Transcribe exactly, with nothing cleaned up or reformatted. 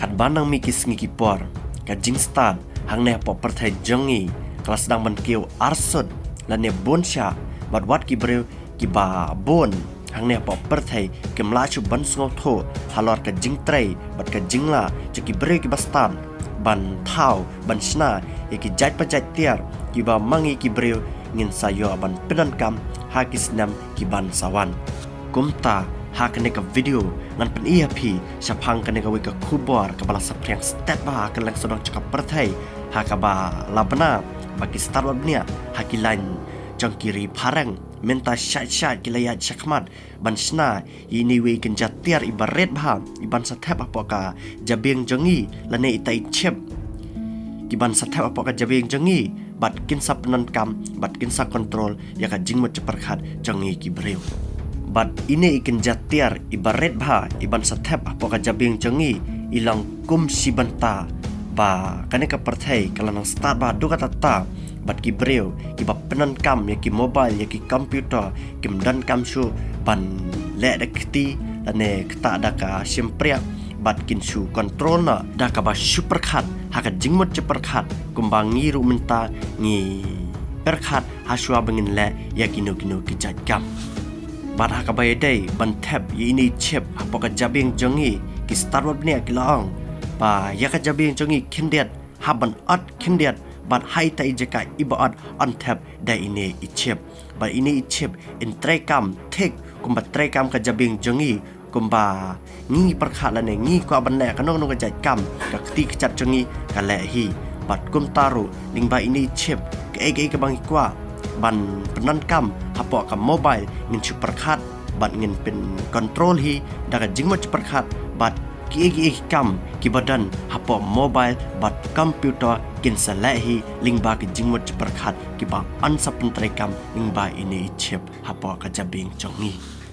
Katba nang mih ki sngi ki por, ka jingstad hangne hapoh pyrthei jong ngi ka la sdang ban kiew arsut lane bun shah, bad wat ki briew kiba bun hangne hapoh pyrthei kim lah shuh ban sngewthuh halor ka jingtrei bad ka jinglah jong ki briew kiba stad ban thaw ban shna ïa ki jait pa jait tiar kiba ma ngi ki briew ngin sa ïoh ban pyndonkam ha ki snem ki ban sa wan. Kumta ha kane ka video ngan pyni ïa phi shaphang kane kawei ka khubor kaba la saphriang stet bha ha kylleng sawdong jong ka pyrthei, ha kaba la bna ba ki stad wad bniah ha ki lain jong ki ri phareng mynta shait shait ki la ïaid shakhmat ban shna ïa ine iwei i kynja tiar iba rit bha iban sa thep hapoh ka jabieng jong ngi, lane ita i chip kiban sa thep hapoh ka jabieng jong ngi bad kin sa pyndonkam bad kin sa kontrol ïa ka jingmut jingpyrkhat jong ngi ki briew. Bad ine i kynja tiar iba rit bha iban sa thep hapoh ka jabieng jong ngi i long kum shi bynta ba kane ka pyrthei ka la nang stad bha haduh katta katta, bad ki briew kiba pyndonkam ïa ki mobile, ïa ki computer, kim donkam shuh ban leh da ka kti lane ktah da ka shympriah, bad kin shu kontrol noh da kaba shu pyrkhat ha ka jingmut jingpyrkhat kumba ngi ruh mynta ngi pyrkhat ha shuwa ba ngin leh ïa kino kino ki jait kam. Bad ha kaba ïadei ban thep ïa ine i chip hapoh ka jabieng jong ngi, ki stad wad bniah ki la ong ba ïa ka jabieng jong ngi khyndiat hap ban ot khyndiat, bad ha ita i jaka iba ot yn thep da ine i chip. Bad ine i chip in treikam thik kumba treikam ka jabieng jong ngi, kumba ngi pyrkhat lane ngi kwah ban leh kano kano ka jait kam, ka kti ka jait jong ngi ka leh hi. Bad kumta ruh lyngba ine i chip, kaei kaei kaba ngi kwah ban pyndonkam hapoh ka mobile ngin shu pyrkhat bad ngin pynkontrol hi da ka jingmut jingpyrkhat, bad kiei kiei ki kam kiba don hapoh mobile bad computer kin sa leh hi lyngba ka jingmut jingpyrkhat kiba yn sa pyntreikam lyngba ine i chip hapoh ka jabieng jong ngi.